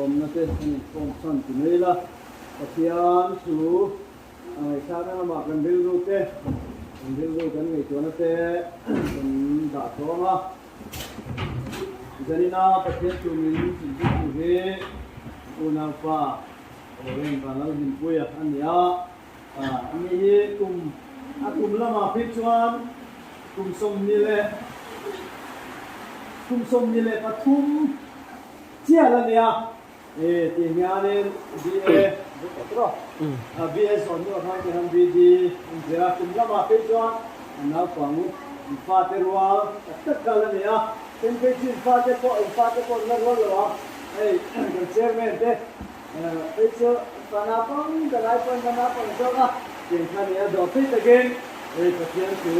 Sawmna te kan inkhawm chhan ti mai ila, Pathian thu a ngaihthlakna lamah kan rilru te, kan rilru kan ngaihtuahna te kan dah tawng a. Zanina Pathian thu min chhunzui tu hi unaupa Oren Vanlalhlimpuia a ni a. Ani hi kum a kum lamah phei chuan kum 23 chiah la nia e tih hianin BA BA zawh hnuah khan ti han BD an zir a, kum lamah phei chuan an naupang in fate rual tak tak kha la ni a, then phei chu in fate pawh in fate pawh an la rual lo a, hei kan chairman te phei chu fa naupang ka lai pawhin ka naupang zawk a, tiang kha nia dawh phei takin hei Pathian thu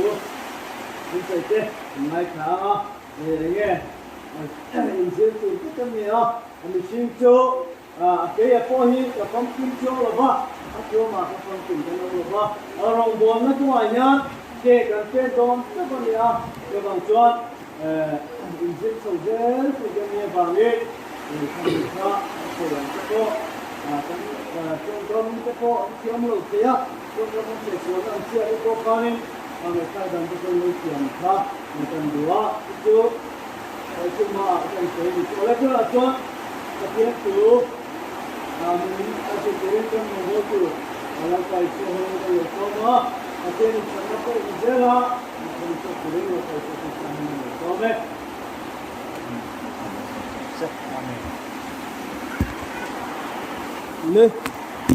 min sawi te an ngaithla ang a. Eng nge inzir tur vek a ni a, a mihring chu a keia pawh hi ka famkim chuang lo va, a tuamah ka famkim kan awm lo va, a rawngbawlna kawngah hian ke kan pen dawn teuh a ni a, chuvang chuan inzir chho zel tur kan nih avangin khami kha a sawi ang te pawh kan tawngkam te pawh an thiam lo thei a, tawngkam an chhehchhuahna an chhiat te pawh khanin A ngaihthla dan te chuan lo siam kha ni kan duh a, chu chu chu hmaah kan sawi ni chu. Awle tunah chuan Pathian chu min a zir turin kan mamawh tur a lo kai chhuah ho kan lo sawm a, Pathian in chhanna pawh ni zel a, kan chhuak turin lo kai chhuah tur chuan min lo sawm e. Amen. Le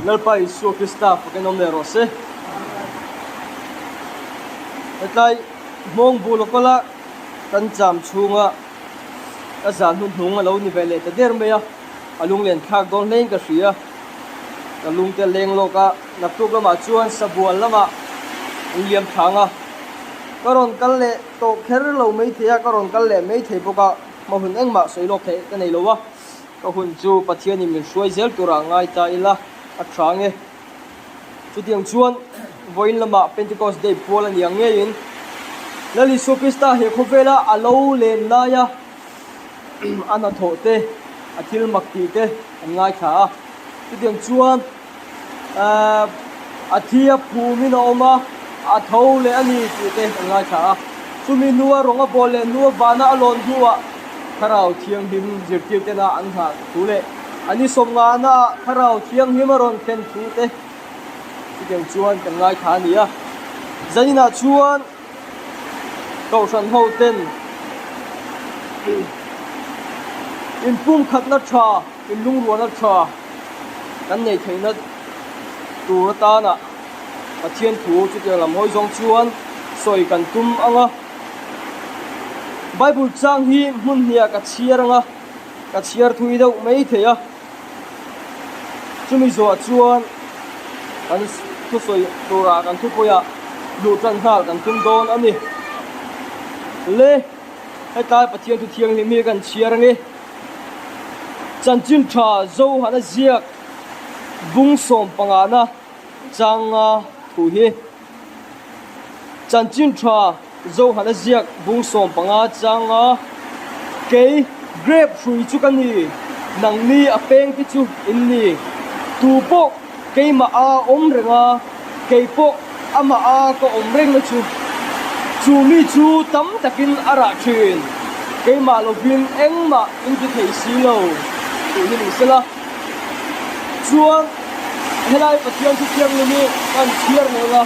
Lalpa Isua Krista fakin awm leh rawh se. Hetlai hmawng bul a kal a, kan cham chhunga a zan hnuhnung a lo ni ve leh ta der mai a, a lunglen thlak dawn hlein ka hria. Ka lungte a leng lawk a, naktuk lamah chuan sabual lamah an liam thlang a, ka rawn kal leh tawh kher lo maithei a, ka rawn kal leh maithei bawk a, hma hun engmah sawi lawk theih ka nei lo a. Ka hun chu Pathianin min hruai zel turah ngai ta ila a tha nge. Chutiang chuan vawiin lamah Pentecost Day pual a ni ang ngeiin Lal Isua Krista he khawvela a lo len laia a hnathawh te, a thil mak tih te an ngaithla a. Chutiang chuan A thi a phumin a awm a, a tho leh a ni tih te an ngaithla a. Chumi hnua rawng a bawl leh hnua vana a lawn hnuah Thlarau Thianghlim zirtir tena an nghah thu leh a ni sawmngahna ah Thlarau Thianghlim a rawn thlen thu te chutiang chuan kan ngaithla a ni a. Zaninah chuan Kohhran ho ten inpumkhatna tha, inlungrualna tha, Kan neih theihna tur atana Pathian thu chutiang lam hawi zawng chuan sawi kan tum ang a. Bible chang hi hmun hniah ka chhiar ang a, ka chhiar thui deuh mai thei a. Chumi zawhah chuan kan thusawi turah kan thupuiah luh tan nghal kan tum dawn a ni. Le, hetlai Pathian thu thianghlim hi kan chhiar ang e. Chanchin tha Zohana ziak bung sawm pangana changa thu hi. Chanchin tha Zohana ziak bung 15 changa kei grape hrui chu ka ni, nangni a peng te chu in ni. Tu pawh keimah a awm reng a, kei pawh amah a ka awm reng na chu. Chu mi chu tam takin a rah thin, keimah lovin engmah in ti thei si lo tih hi ni sela. Chuan helai Pathian thu thianghlim hi kan chhiar ngei a.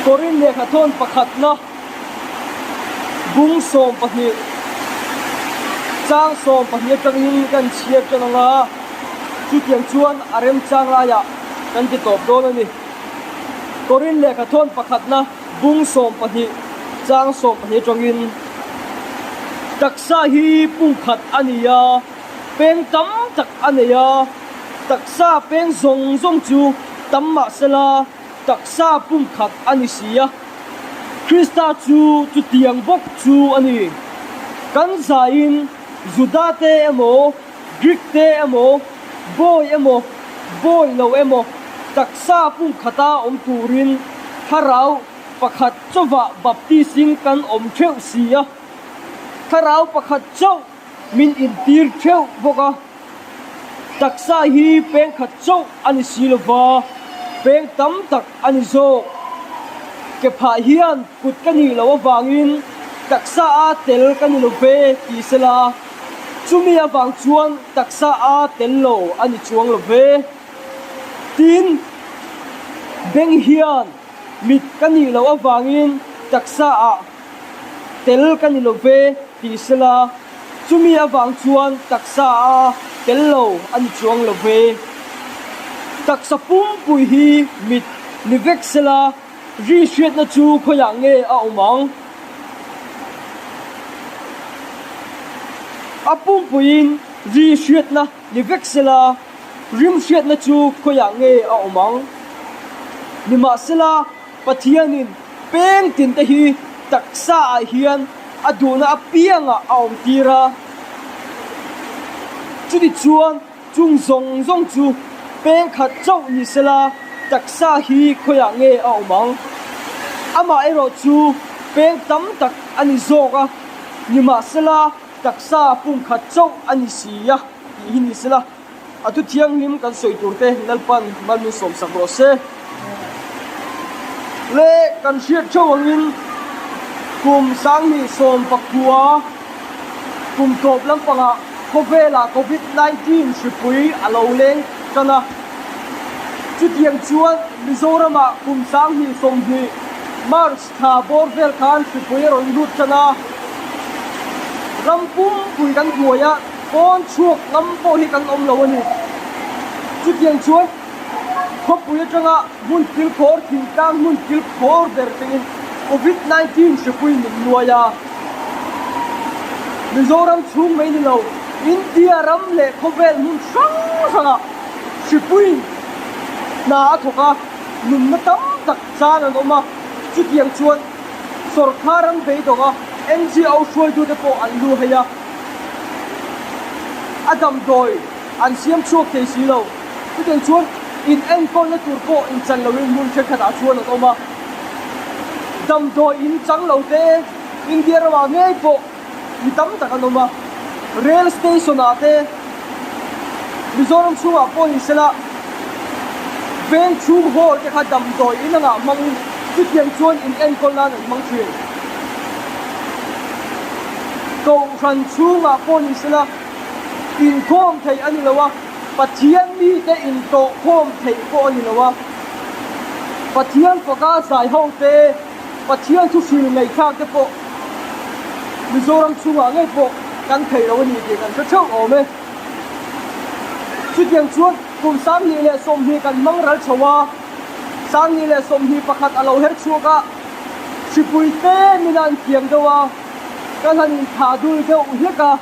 Korin lehkha thawn pakhatna. Bung 12, chang 12 atangin kan chhiar tan ang a, chutiang chuan a remchang laiah kan ti tawp dawn a ni. Korin lehkha thawn pakhatna bung 12, chang 12 atangin taksa hi pumkhat a ni a, peng tam tak a nei a, taksa peng zawng zawng chu tam mah sela, Taksa pumkhat a ni si a, Krista chu chutiang bawk chu a ni. Kan zaiin Juda te emaw, Greek te emaw, bawi emaw, bawi lo emaw, taksa pumkhata awm turin Thlarau pakhat chauhvah baptisin kan awm theuh si a. Thlarau pakhat chauh. min intir theuh bawk a. Taksa hi peng khat chauh a ni si lova, peng tam tak a ni zawk. Ke phah hian kut ka nih loh avangin taksa a tel ka ni lo ve ti sela, chumi avang chuan taksa a tel lo a ni chuang lo ve. Tin, beng hian mit ka nih loh avangin taksa ah tel ka ni lo ve ti sela, Chumi avang chuan taksa a tel lo a ni chuang lo ve. Taksa pumpui hi mit ni vek sela ri hriatna chu khawiah nge a awm ang? A pumpuiin ri hriatna ni vek sela rim hriatna chu khawiah nge a awm ang? Nimahsela Pathianin peng tinte hi taksaah hian a duhna apiangah a awmtir a. Chutichuan chung zawng zawng chu peng khat chauh ni sela taksa hi khawiah nge a awm ang? Amah erawh chu peng tam tak a ni zawk a, nimahsela taksa pumkhat chauh a ni si a tih hi ni sela. A thu thianghlim kan sawi tur te Lalpan mal min sawmsak rawh se. Le kan hriat theuh angin kum 2019 kum tawp lampangah khawvelah Covid 19 hripui a lo leng tan a. Chutiang chuan Mizoramah kum 2020 March thla bawr vel khan hripui a rawn lut tan a. Ram pumpui kan buai a. Pawn chhuak ngam pawh hi kan awm lo a ni. Chutiang chuan khawpui atanga hmun kilkhawr thingtlang hmun kilkhawr ber tengin Covid 19 hripui min nuai a. Mizoram chhung mai ni lo, India ram leh khawvel hmun hrang hrangah hripuiin hna a thawk a, nunna tam tak chan an awm a. Chutiang chuan sawrkar an beidawng a, NGO hruaitute pawh an lu hei a. A damdawi an siam chhuak thei si lo. Chutiang chuan in enkawlna tur pawh inchan loin hmun thenkhatah chuan an awm a. Damdawi in chang lo te India ramah ngei pawh mi tam tak an awm a. Rail station ah te Mizoram chhungah pawh ni sela veng chhung hall te kha damdawi in angah hmangin chutiang chuan in enkawl nan an hmang thin. Kohhran chhungah pawh ni sela inkhawm theih a ni lo a, Pathian mite intawhkhawm theih pawh a ni lo a. Pathian faka zai ho te, Pathian thu hril ngaihthlak te pawh Mizoram chhungah ngei pawh kan thei lo a ni tih kan hre theuh awm e. Chutiang chuan kum 2020 kan hmang ral chho a, 2021 a lo her chhuak a, Hripui te min an kiam deuh a, kan han inthah dul deuh hlek a,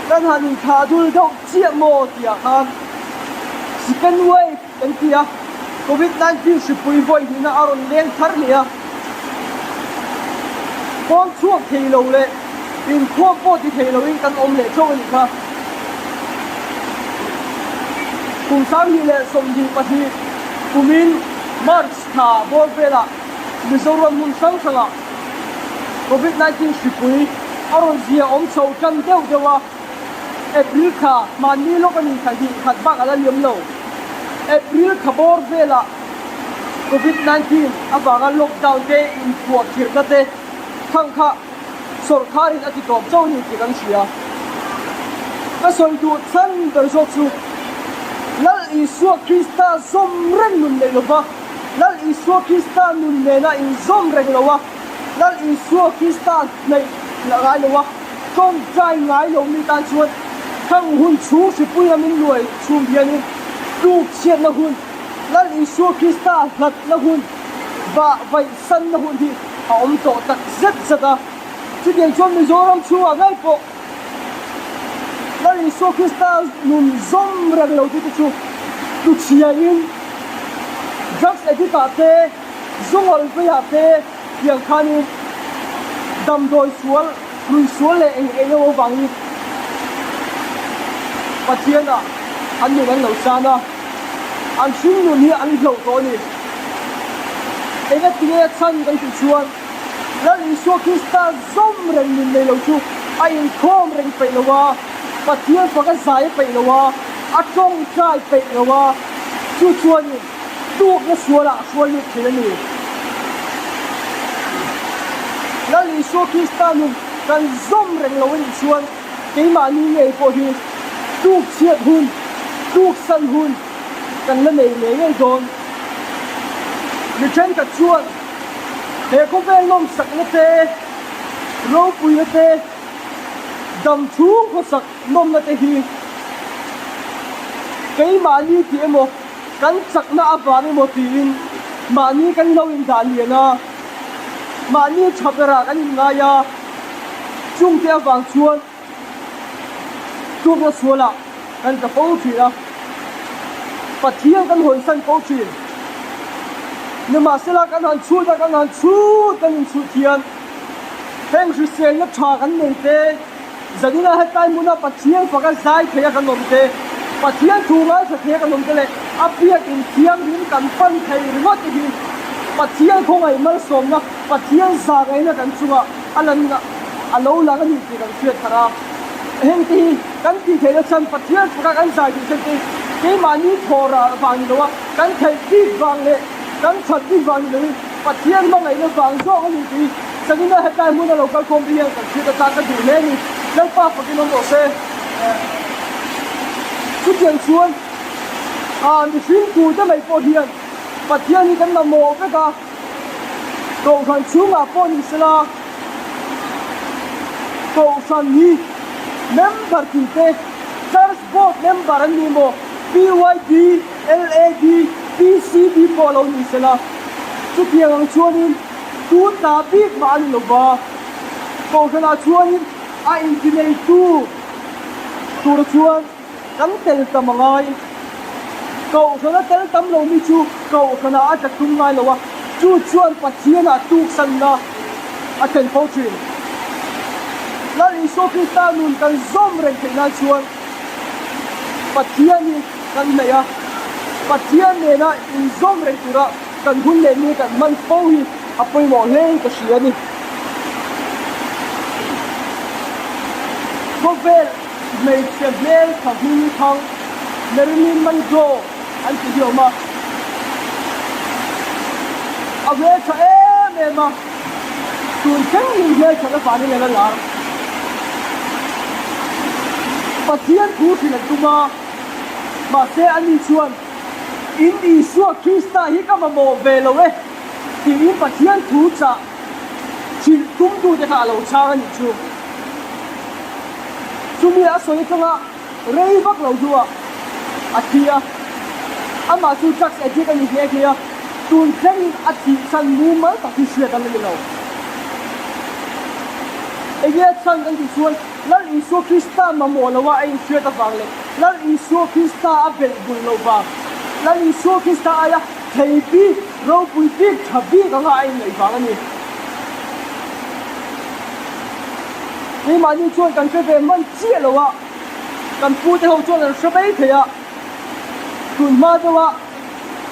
kan han inthah dul deuh chiah maw tih ah khan second wave kan ti a, covid 19 hripui vawi hnihna a rawn leng thar hle a, pawn chhuak thei lo leh inkhawm pawh ti thei loin kan awm leh theuh a nih kha. Kum 2022 kumin March Thla bawr velah Mizoram hmun hrang hrangah Covid 19 hripui a rawn zia awm chho tan deuh deuh a, April thla hmanni lawk a ni thla hnih khat bak a la liam lo. April thla bawr velah Covid 19 avanga lockdown te inphuah khirhna te thang kha sawrkharin a ti tawp chauh a ni tih kan hria. Ka sawi duh chhan ber zawk chu Lal Isua Krista zawm reng nun neih lova, Lal Isua Krista nun nena inzawm reng lo a, Lal Isua Krista hnaih ngai lo a, tawngtai ngai lo mi tan chuan thang hun chhung hripui a min luai chhung hianin tluk chhiatna hun, Lal Isua Krista hlatna hun, vah vaihsanna hun hi a awm tawh tak zet zet a. Chutiang chuan Mizoram chhungah ngei pawh Lal Isua Krista nun zawm reng lo tute chu tuchhiain drugs addict ah te, zungawl veiah te tiang khanin damdawi sual, hrui sual leh eng eng emaw avangin Pathianah an nun an lo chan a, an hringnun hi an hloh tawh a ni. Engatinge a chhan kan tih chuan Lal Isua Krista zawm reng nun nei lo chu. A inkhawm reng peih lo a, Pathian fak a zai a peih lo a, a tawngtai peih lo a, chu chuanin tukna sualah a hruai lut thin a ni. Lal Isua Krista nun kan zawm reng lo a nih chuan keimahni ngei pawh hi tuk chhiat hun, tuk san hun kan la nei ngei ngei dawn. Mi thenkhat chuan he khawvel nawmsakna te, ropuina te, dam chhung khawsak nawmna te hi keimahni tih emaw, kan chakna avang emaw tiin mahni kan lo indah lian a, mahni tha berah kan inngai a, chungte avang chuan Tukna sualah kan tla fo thin a, Pathian kan hawisan fo thin. Nimahsela kan han chhut a, kan han chhut kan inchhut hian heng hriselna tha kan nei te, zanina hetlai hmuna Pathian faka zai thei a kan awm te, Pathian thu ngaithla thei a kan awm te leh a biakin thianghlim kan pan thei ringawt te hi Pathian khawngaih malsawmna, Pathian zahngaihna kan chungah a lan a lo lang a ni tih kan hriat thar a, heng te hi kan tih theihna chhan Pathian faka kan zai tih chhan te hi keimahni thawh rah vang ni lo a, kan theih bik vang leh kan that bik vang ni loin Pathian hmangaihna vang zawk a ni tih hi Sanina hetlai hmuna lo kal khawm te hian kan hriat atan ka duh hle a ni. Lalpa fakin awm rawh se. Chutiang chuan mihring tute mai pawh hian Pathian hi kan mamawh vek a. Kohhran chhungah pawh ni sela, Kohhran hi member tinte Church Board member an ni maw, PYD, LAD, PCB pawh lo ni sela, chutiang ang chuanin tu ta bik mah a ni lo va, Kohhranah chuanin a intineitu tur chuan Kan tel tam a ngai. Kohhrana tel tam lo mi chu kohhrana a tla tum ngai lo a, chu chuan Pathianah tuksanna a thlen fo thin. Lal Isua Krista nun kan zawm reng theih nan chuan Pathian hi kan hnaih a, Pathian nena inzawm reng tura kan hun leh ni kan hman fo hi a pawimawh hle in ka hria a ni. Khawvel. Hmeichhe hmel tha hming thang Marilyn Monroe an ti hi awm a, a hmel tha em em a, tun thleng in hmel that avangin a la lar. Pathian thu hrilh an tum a, mahse ani chuan In Isua Krista hi ka mamawh ve lo e tiin Pathian thu chah hrilh tumtute kha a lo chhang a nih chu. Chumi a sawi atanga rei vak lo hnuah a thi a, amah chu drugs addict a ni nghe nghe a, tun thlengin a thih chhan mumal tak hi hriat a la ni lo. Enge a chhan kan tih chuan Lal Isua Krista mamawh loa a inhriat avang leh Lal Isua Krista a belh bul loh vang, Lal Isua Krista aia thei bik, ropui bik, tha bik anga a inngaih vang a ni. Keimahni chuan kan hre ve hman chiah lo a, kan pute ho chuan an hre mai thei a, tun hma deuha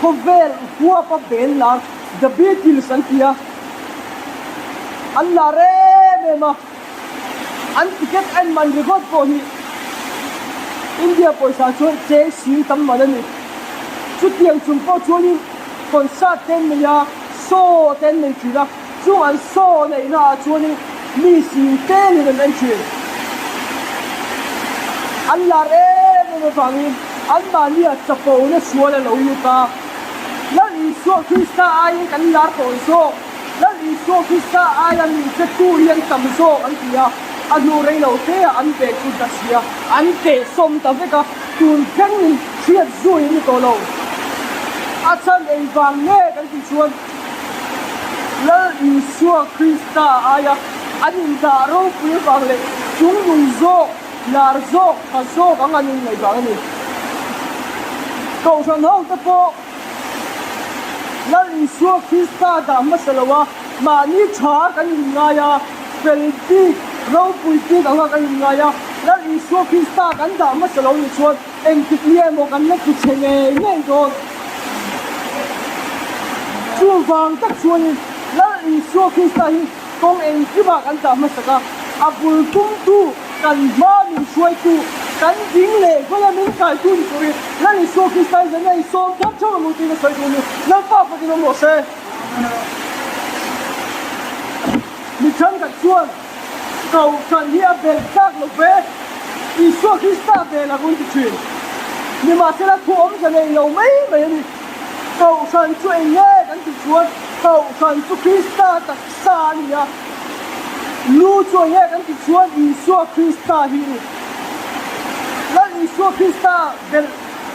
khawvel huapa bel lar The Beatles an ti a, an lar em em a, an ticket en man ringawt pawh hi India pawisa chuan cheng sing tam man a ni. Chutiang chung pawh chuanin concert te an nei a, show te an nei thin a. Chung an saw neihna ah chuanin mi sing telin an en thin. An lar em em avangin anmahnia chapona sual a lo lut a. Lal Isua Krista aiin kan lar tawh zawk, Lal Isua Krista aia mi che tu hi an tam zawk an ti a, a hnu rei lo te ah an ve chu ta sia, an kehsawm ta vek a, tun thlengin hriat zui a ni tawh lo. A chhan engvang nge kan tih chuan, Lal Isua Krista aia an indah ropui avang leh chungnung zawk, lar zawk, tha zawk ang an inngaih vang a ni. Kohhran ho te pawh Lal Isua Krista dah hmasa lo a, mahni tha kan inngai a, fel bik, ropui bik anga kan inngai a, Lal Isua Krista kan dah hmasa lo nih chuan Engtik nge maw kan la tlu chhe ngei ngei dawn? Chuvang tak chuanin Lal Isua Krista hi kawng engkimah kan dah hmasak a. A bul tumtu, kan hma min hruaitu, kan ding leh vela min kaitu ni turin Lal Isua Krista hi zan a insawm theuh theuh ang u tiin a sawi duh a ni. Lalpa fakin awm rawh se. Mi thenkhat chuan Kohhran hi a bel tlak lo ve, Isua Krista bel ang u in ti thin. Nimahsela thu awmzia nei lo mai mai a ni. Kohhran chu eng nge kan tih chuan Kohhran chu Krista taksa a ni a. Lu chu eng nge kan tih chuan Isua Krista hi a ni. Lal Isua Krista belh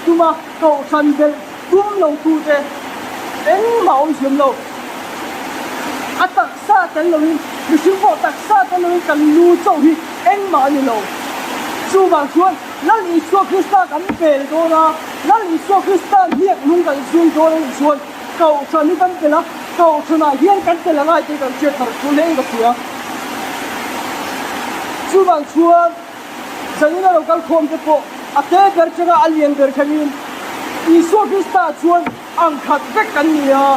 tuma Kohhran belh tum lo tute engmah awm thiam lo. A taksa tel loin, mihring pawh taksa tel loin kan lu chauh hi engmah a ni lo. Chuvang chuan Lal Isua Krista kan bel dawn a, Lal Isua Krista hniak nung kan zui dawn a nih chuan Kohhran hi kan tel a, Kohhranah hian kan tel a ngai tih kan hriat thar thu hle in ka hria. Chuvang chuan Zanin a lo kal khawm te pawh a te ber changa a lian ber thlengin Isua Krista chuan ang khat vek kan ni a.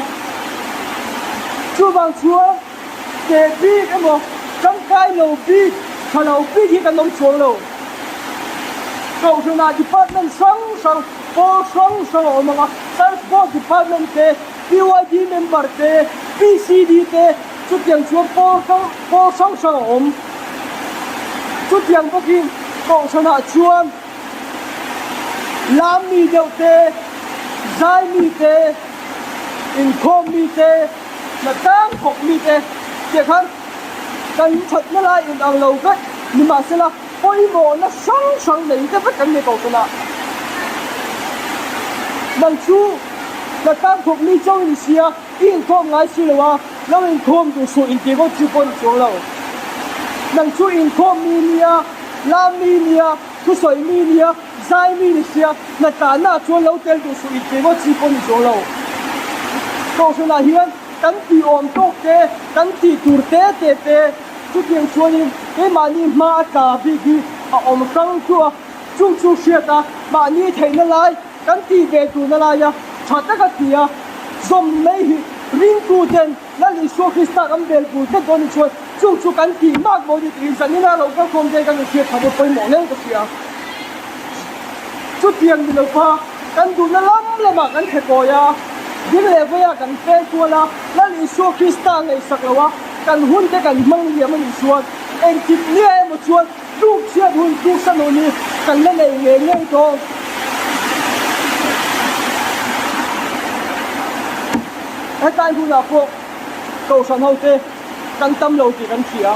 Chuvang chuan te bik emaw tangkai lo bik tha lo bik hi kan awm chuang lo. Kohhranah department hrang hrang, pawl hrang hrang a awm ang a, Transport department te, PYD member te, PCD te, chutiang chuan pawl hrang pawl hrang hrang a awm. Chutiang bawkin Kohhranah chuan lam mi deuh te, zai mi te, inkhawm mi te, hnatlang thawk mi te tih khan kan thatna lai inang lo vek nimahsela pawimawhna hrang hrang nei te vek kan ni Kohhranah. Nang chu hnatlang thawk mi chauh i ni sia. I inkhawm ngai si lo a, lo inkhawm duh suh intih ngawt chu pawh ni chuang lo. Nang chu inkhawm mi nia, lam mi nia, thusawi mi nia, zai mi ni sia, hnatlahna ah chuan lo tel duh suh intih ngawt chi pawh ni chuang lo. Kohhranah hian kan tih awm tawk te, kan tih tur te te te, chutiang chuanin keimahni hma a tla bik hi a awm hrang thluah a, chung chu hriat a, mahni theihna lai, Kan tih ve turna laia tha taka ti a zawm mai hi ringtu ten Lal Isua Krista kan bel pui tlat dawn ni chuan chung chu kan tih mak maw ni tiin zanina lo kalkhawm te kan inhriat tha pawh pawimawh hle ka hria. Chutiang ni lo kha kan duhna lam lamah kan thle kawi a, ding leh veiah kan peng kual a, Lal Isua Krista ngaihsak lo a kan hun te kan hmang liam a nih chuan engtik nia emaw chuan Tluk chhiat hun tluk sa nun hi kan la nei ngei ngei dawn. Hetlai hunah pawh Kohhran hote kan tam lo tih kan hria.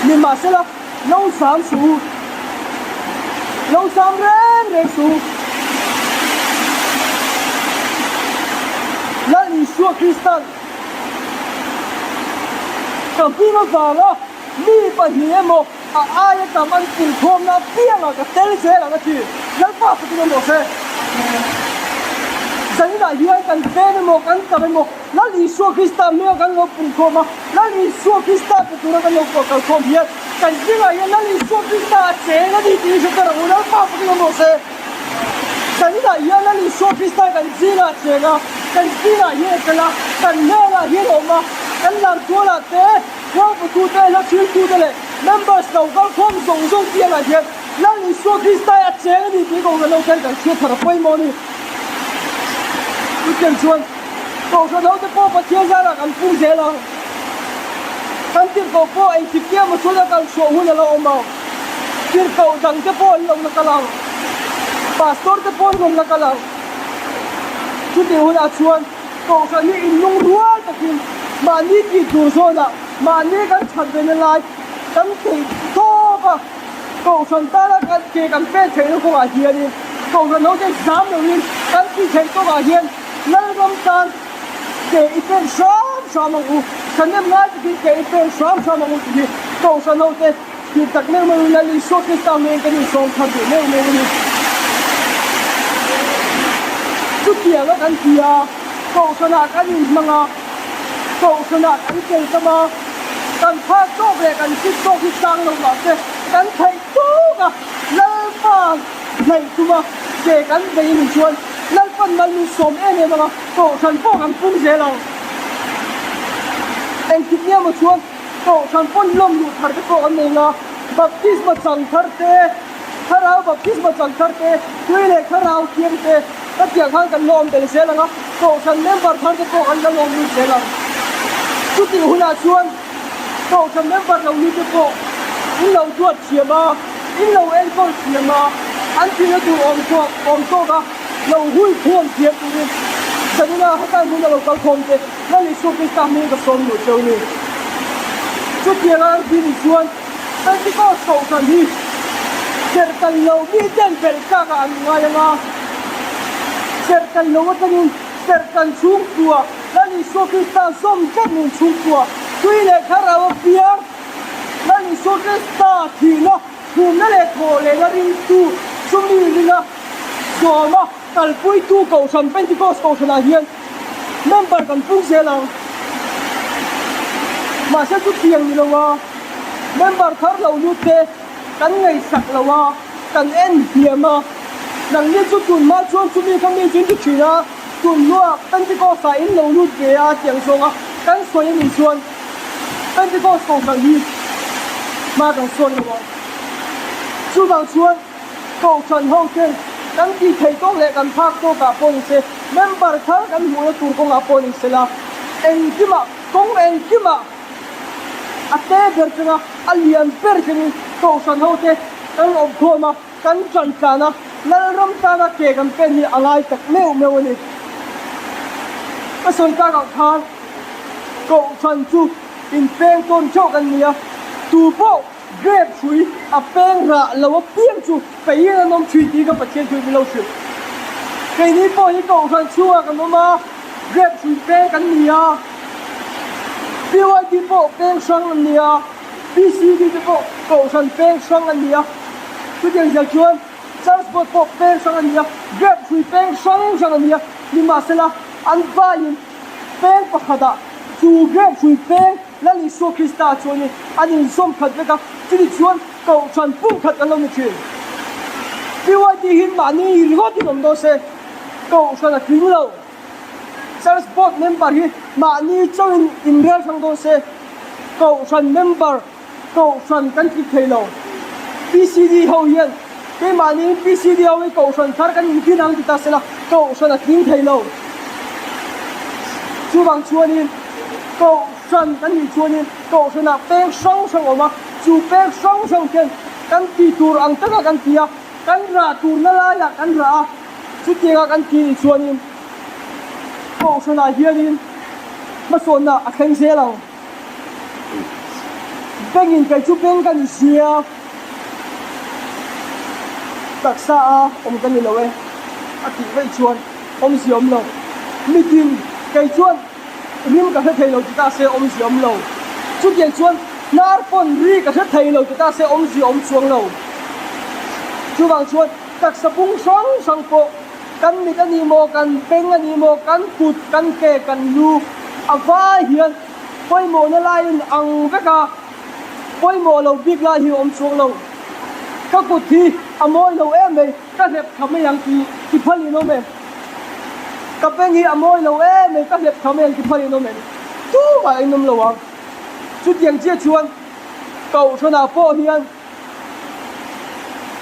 Nimahsela, lo zam suh u, lo zam reng reng suh u. Lal Isua Kristan ka hming avanga Mi pahnih emaw a aia tam an pungkhawmna apiangah ka tel zel ang a ti. Lalpa fakin awm rawh se. Zaninah hian kan tlem emaw kan tam emaw Lal Isua Krista hmingah kan lo pungkhawm a, Lal Isua Krista pe tura kan lo kalkhawm hian kan zingah hian Lal Isua Krista a cheng a ni tih hi hre ber ang u. Lalpa fakin awm rawh se. Zaninah hian Lal Isua Krista kan zingah a cheng a, kan zingah hian a tel a, kan hnenah hian a awm a, kan lamtualah te, Hruaitute, hla hriltute leh members lo kalkhawm zawng zawng piangah hian Lal Isua Krista a cheng a ni tih Kohhran ho ten kan hriat thar a pawimawh a ni. Chutiang chuan Kohhran hote pawh Pathian zarah kan pung zel ang. Kan tirhkoh pawh engtik tia maw chuan a kal chhuah hun a lo awm ang. Tirhkoh dangte pawh an lo la kal ang. Pastor te pawh an rawn la kal ang. Chutih hunah chuan Kohhran hi inlung rual takin mahni tih tur zawnah mahni kan that vena lai kan theih tawp a, Kohhran tana kan ke kan pen theihna kawngah hianin Kohhran hote zam loin kan tih theih kawngah hian Lalram tan ke i pen hram hram ang u, thahnem ngai takin ke i pen hram hram ang u tih hi Kohhran hote Tih tak meuh meuh in Lal Isua Krista hming kan insawm thar duh meuh meuh a ni. Chutianga kan ti a, Kohhranah kan inhmang a, Kohhranah kan tel tam a, kan phak tawk leh kan chit tawk hi tlang lo mah se kan theih tawk a, Lalpa hnaih tum a, ke kan bei a nih chuan Lalpan mal min sawm em em ang a, Kohhran pawh kan pung zel ang. Engtik nia maw chuan? Kohhran pawn lawm luh thar te pawh kan nei nga, baptisma chang thar te, thlarau baptisma chang thar te, tui leh thlarau thiang te ka tiang khan kan la awm tel zel ang a, kohhran member thar te pawh kan la lawm lut zel ang. Chutih hunah chuan kohhran member lo ni te pawh in lo duat thiam a, in lo enkawl thiam a, an tihna tur awm tawk awm tawk a lo hui khawm thiam turin zanina hetlai hmuna lo kal khawm te Lal Isua Krista hming ka sawm luh cheu ni. Chutiang a an ti nih chuan Pentecost kohhran hi serhtan lo miten belh tlak ah an ngai ang a, serhtan lo atangin serhtan chhungkua Lal Isua Krista zawm tlat nun chhungkua tui leh thlarau a piang Lal Isua Krista thihna thumna leh thawh lehna ringtu chumi ringa zawma kalpuitu kohhran Pentecost kohhranah hian Member kan pung zel ang. Mahse chu tiang ni lo a, member thar lo lut te kan ngaihsak lo a, kan en hniam a. Nangni chu tun hma chuan chumi kha mi chu in ti thin a, tun hnua Pentecost ah in lo lut ve a tiang zawng a kan sawi a nih chuan Pentecost kohhran hi hma kan sawn lo ang. Chuvang chuan. Kohhran ho ten kan tih theih tawk leh kan phak tawkah pawh ni se, member thar kan hmuhna tur kawngah pawh ni se la, engkimah, kawng engkimah a te ber changa a lian ber changin kohhran ho te kan awmkhawm a, kan tan tlan a, Lalram tana ke kan pen hi a ngai tak meuh meuh a ni. Ka sawi takah khan kohhran chu inpeng tawn theuh kan ni a, tu pawh Grape hrui a peng rah lo apiang chu peiin an awm thin tih ka Pathian chu min lo hrilh. Keini pawh hi Kohhran chhungah kan awm a, grape hrui peng kan ni a, PYD pawh peng hrang an ni a, PCD te pawh Kohhran peng hrang an ni a, chutiang zel chuan Church Board pawh peng hrang an ni a, grape hrui peng hrang hrang an ni a, nimahsela an vaiin peng pakhatah chu grape hrui peng Lal Isua Krista chuanin an inzawm khat vek a, chuni chuan Kohhran pumkhat an lo ni thin. PYD hi mahni ringawtin awm dawn se, Kohhran a tling lo. Church Board member hi mahni chauhin inrel hrang dawn se, Kohhran member Kohhran kan tling thei lo. PCD ho hian keimahniin PCD ho hi Kohhran thar kan intin ang ti ta sela, Kohhran a tling thei lo. Chuvang chuanin Kohhran kan nih chuanin Kohhranah peng hrang hrang a awm a, chu peng hrang hrang khian kan tih tur ang taka kan ti a, kan rah turna laiah kan rah a, chutianga kan tih nih chuanin Kohhranah hianin hmasawnna a thleng zel ang. Bengin kei chu beng ka ni sia, taksa a awm ka ni lo e a tih vaih chuan awmzia awm lo. Mitin kei chuan rim ka hre thei lo ti ta se awmzia awm lo. Chutiang chuan hnar pawn ri ka hre thei lo ti ta se awmzia awm chuang lo. Chuvang chuan taksa bung hrang hrang pawh kan mit a ni maw, kan beng a ni maw, kan kut, kan ke, kan lu a vai hian pawimawhna laiin ang vek a, pawimawh lo bik lai hi awm chuang lo. Ka kut hi a mawi lo em mai. Ka hlep tha mai ang tih ti phal in awm em? Ka beng hi a mawi lo em mai, ka hlep tha mai ang ti phal in awm em? Tumah in awm lo ang. Chutiang chiah chuan Kohhranah pawh hian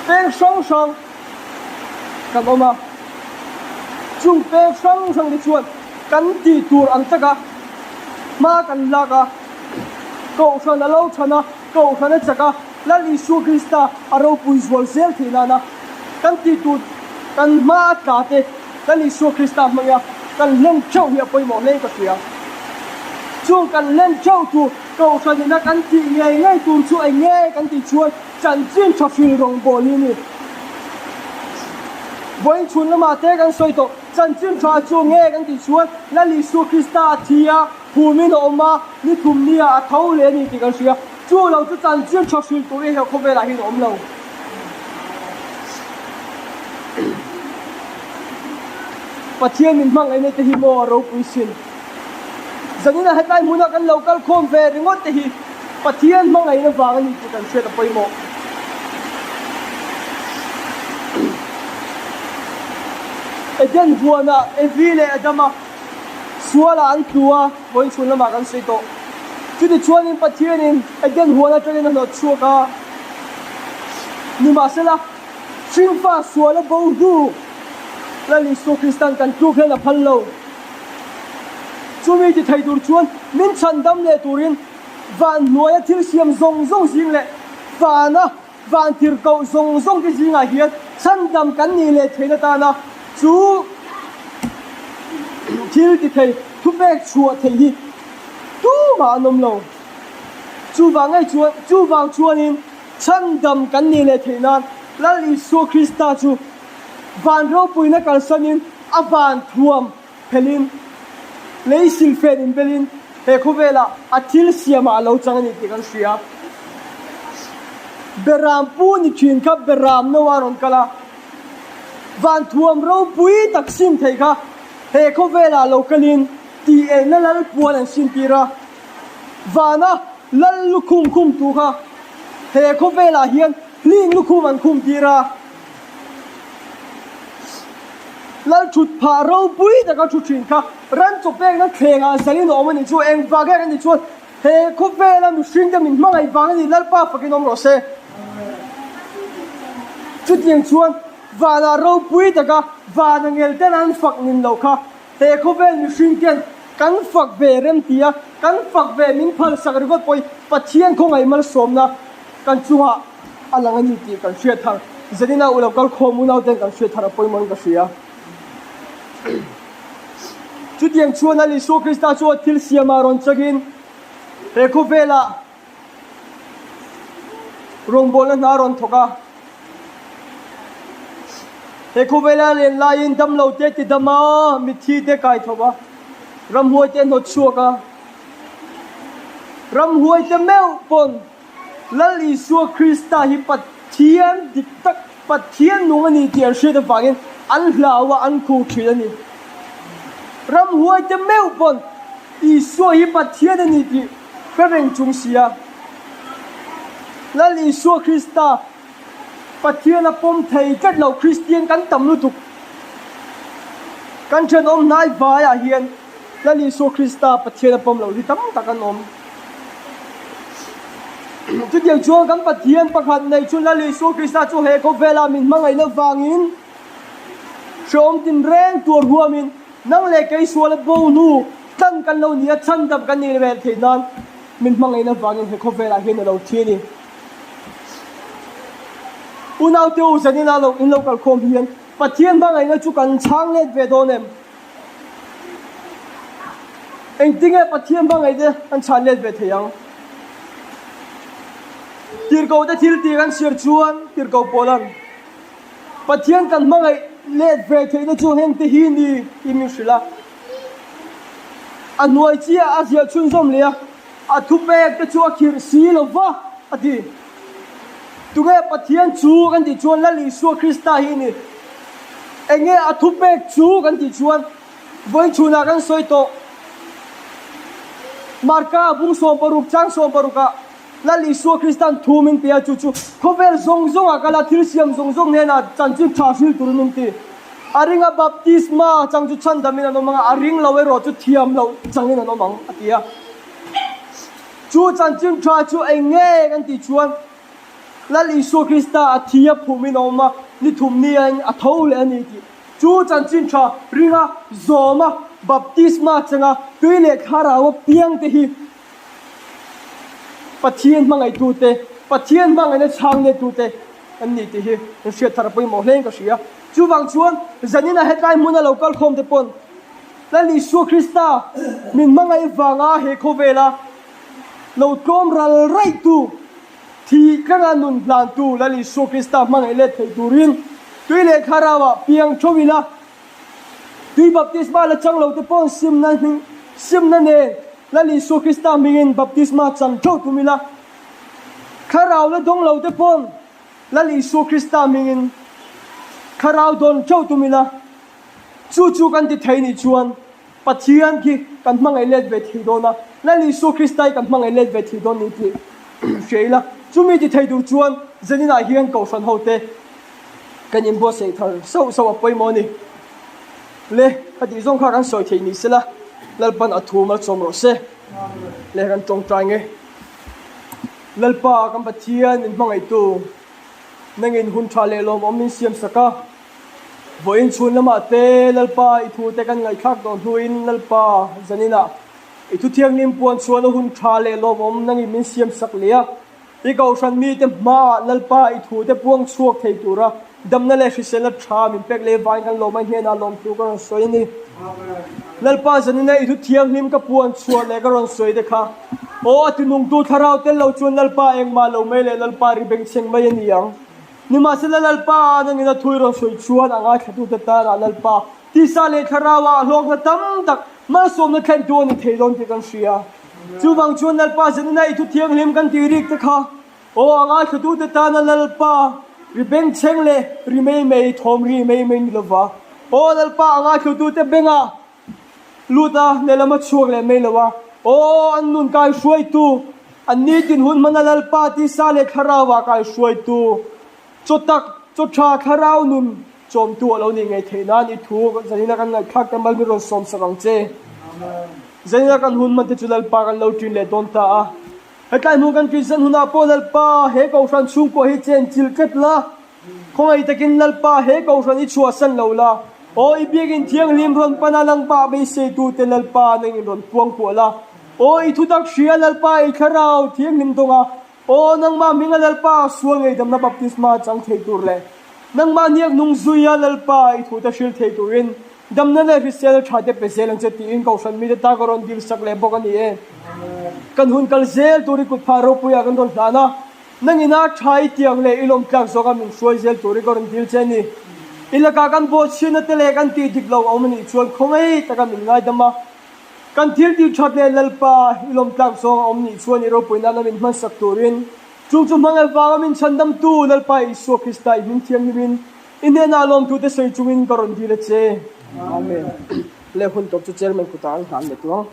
peng hrang hrang kan awm a, chung peng hrang hrang te chuan kan tih tur ang taka hma kan lak a, Kohhran a lo chhan a, Kohhran a chak a, Lal Isua Krista a ropui zual zel theih nana kan tih tur kan hma a tla te Lal Isua Krista hmanga kan hlen theuh hi a pawimawh hle ka hria. Chung kan hlen theuh tur Kohhran ina kan tih ngei ngei tur chu eng nge kan tih chuan chanchin tha hril rawngbâwl hi a ni. Vawiin chhun lamah te kan sawi tawh, chanchin tha chu nge kan tih chuan Lal Isua Krista a thi a, Phumin a awm a, ni thum nia a tho leh a ni tih kan hria. Chu lo chu chanchin tha hrilh tur hi he khawvelah hian a awm lo. Pathian min hmangaihna te hi maw a ropui sin. Zaninah hetlai hmunah kan lo kal khawm ve ringawt te hi Pathian hmangaihna vang a ni tih kan hriat a pawimawh. Eden huanah Evi leh Adama Sualah an tlu a, vawiin chhun lamah kan sawi tawh. Chutichuanin Pathianin Eden huan atangin a hnawt chhuak a. Nimahsela, hringfa suala bo hnu Lal Isua Kristan kan tluk hian a phal lo. Chumi ti thei tur chuan min chhandam leh turin van hnuaia thil siam zawng zawng zing leh vana van tirhkoh zawng zawng te zingah hian chhandam kan nih leh theihna tana chu thil ti thei thupek chhuah theih hi tumah an awm lo. Chuvang ngei chuan chuvang chuanin chhandam kan nih leh theih nan Lal Isua Krista chu van ropuina kalsanin a van thuam phelhin, lei silfen inbelin he khawvelah a thil siamah a lo chang a ni tih kan hria. Beram pu ni thin kha beram no a rawn kal a, van thuam ropui tak sim thei kha he khawvelah lo kalin tih elna lal puan an sintir a, vana lal lukhum khumtu kha he khawvelah hian hling lukhum an khumtir a. Lal thut phah ropui taka thu thin kha ran chaw pekna thlengah zalin a awm a nih chu engvang hian a nih chuan he khawvela mihring te min hmangaih vang a ni Lalpa fakin awm rawh se. Chutiang chuan vanah ropui taka vana ngel ten an fak nin loh kha he khawvel mihring ten kan fak ve rem ti a kan fak ve min phalsak ringawt pawhin Pathian khawngaih malsawmna kan chungah a lang a ni tih kan hriat thar. Zanina u lo kal khawm unau ten kan hriat thar a pawimawhin ka hria. Chutiang chuan Lal Isua Krista chu a thil siamah rawn chakin he khawvelah rawngbawlna hna a rawn thawk a. He khawvela len laiin damlo te ti dam a, mitthi te kai tho a, ramhuai te hnawt chhuak a, ramhuai te meuh pawn Lal Isua Krista hi Pathian dik tak, Pathian nung a ni tih an hriat avangin an hlau a, an khur thin a ni. Ramhuaite meuh pawn Isua hi Pathian a ni tih hre reng chung si a, Lal Isua Krista Pathian a pawm thei tlat lo Kristian kan tam lutuk. Kan thenawm hnai vaiah hian Lal Isua Krista Pathian a pawm loh hi tam tak an awm. Chutiang chuan kan Pathian pakhat nei chu Lal Isua Krista chu he khawvela min hmangaihna vangin hrehawm tinreng tuar huamin nang leh kei suala bo hnu tlan kan lo ni a, chhandam kan nih vel theih nan min hmangaihna vangin he khawvelah hian a lo thi a ni. Unaute u zanin a lo in lo kalkhawm hian Pathian hmangaihna chu kan chhang let ve dawn em? Engtinge Pathian hmangaihte an chhan let ve thei ang? Tirhkohte thil tih kan chhiar chuan Tirhkoh Paula'n Pathian kan hmangaih let ve theihna chu hengte hi ni tih min hrilh a. A hnuai chiah a ziah chhunzawm leh a, a thupek te chu a khirh si lo va, a ti. Tunge Pathian chu kan tih chuan Lal Isua Krista hi a ni. Enge a thupek chu kan tih chuan vawiin chhunah kan sawi tawh. Marka bung 16 chang 16 ah Lal Isua Krista'n thu min pe a, chu chu khawvel zawng zawngah kala thil siam zawng zawng hnenah chanchin tha hril turin min ti. A ringa baptisma chang chu chhandamin an awm ang a, a ring lo erawh chu thiam loh changin an awm ang, a ti a. Chu chanchin tha chu eng nge kan tih chuan Lal Isua Krista a thi a phumin a awm a, ni thum niain a tho leh a ni tih. Chu chanchin tha ringa zawma baptisma changa tui leh thlarau a piang te hi Pathian hmangaihtute, Pathian hmangaihna chhang lettute an ni tih hi kan hriat thar a pawimawh hlein ka hria. Chuvang chuan zanina hetlai hmuna lo kal khawm te pawn Lal Isua Krista min hmangaih vanga he khawvela lo tlawm ral raihtu, thih tlanga nun hlantu Lal Isua Krista hmangaih let thei turin tui leh thlarauah piang tho ila, tui baptisma la chang lo te pawn simna hming simna nen Lal Isua Krista hmingin baptisma chang tho tum ila, thlarau la dawng lo te pawn Lal Isua Krista hmingin thlarau dawn tho tum ila. Chu chu kan ti thei nih chuan Pathian khi kan hmangaih let ve thei dawn a, Lal Isua Krista hi kan hmangaih let ve thei dawn ni tih hria ila. Chumi ti thei tur chuan zaninah hian Kohhran hote kan inbuatsaih thar sauh sauh a pawimawh a ni. Le, khatih zawng kha kan sawi theih ni sela, Lalpan a thu malsawm rawh se. Le kan tawngtai nge. Lalpa kan Pathian min hmangaihtu nangin hun tha leh lawmawm min siam sak a. Vawiin chhun lamah te Lalpa i thu te kan ngaihthlak tawh hnuin Lalpa zaninah i thu thianghlim puan chhuahna hun tha leh lawmawm nangin min siam sak leh a. I kohhran mite hmaah Lalpa i thute puang chhuak thei tura damna leh hriselna tha min pek leh vain kan lawmai hnenah lawmthu ka rawn sawi a ni. Lalpa zanina i thu thianghlim ka puan chhuah leh ka rawn sawi te kha aw a tinungtu thlarau tel lo chuan Lalpa engmah lo mai leh Lalpa ri bengchheng mai a ni ang. Nimahsela Lalpa nangin a thu i rawn sawi chuan a ngaithlatute tanah Lalpa tisa leh thlarauah a hlawkna tam tak malsawmna thlentu a ni thei dawn tih kan hria. Chuvang chuan Lalpa zanina i thu thianghlim kan tih rik te kha aw a ngaithlatute tana Lalpa ri bengchheng leh ri mei mei thawm ri mei mei ni lova aw Lalpa a ngaithlatute bengah lut a lehlam a chhuak leh mai lo a aw an nun kai hruaitu an nitin hun hmana Lalpa tisa leh thlarauah kai hruaitu Chaw tak, chaw tha thlarau nun chawmtu a lo nih ngei theih nan i thu zanina kan ngaihthlak te mal min rawn sawm sak ang che. Zanina kan hun hman te chu Lalpa kan lo ṭin leh dawn ta a. Hetlai hmun kan ṭin san hunah pawh Lalpa he Kohhran chhungkua hi chen chilh tlat la. Khawngaih takin Lalpa he Kohhran i chhuahsan lo la. Aw i biakin thianghlim rawn pana langpah beiseitute Lalpa nangin rawn kuangkuah la. Aw i thutak hria Lalpa i thlarau thianghlim dawnga Aw, nangmah hminga Lalpa sual ngeihdamna baptisma chang thei tur leh nangmah hniak nung zuia Lalpa i thute hril thei turin damna leh hrisel tha te pe zel ang che tiin Kohhran mite ta ka rawn dil sak leh bawk a ni e. Kan hun kal zel tur i kutphah ropuiah kan rawn hlan a, nangina tha i tiang leh i lawmtlak zawka min hruai zel tur i ka rawn dil che a ni. I lakah kan bawhchhiatna te leh kan tih dik lo a awm a nih chuan khawngaih taka min ngaidam a, Kan thil tih that leh Lalpa i lawmtlak zawng a awm nih chuan i ropui nana min hmansak turin chung chu hmangaih vanga min chhandamtu Lalpa Isua Krista i hming thianghlimin i hnenah lawmthu te sawi chungin ka rawn dil a che. Amen. Le hun tawp chu Chairman kutah an hlan leh tuang.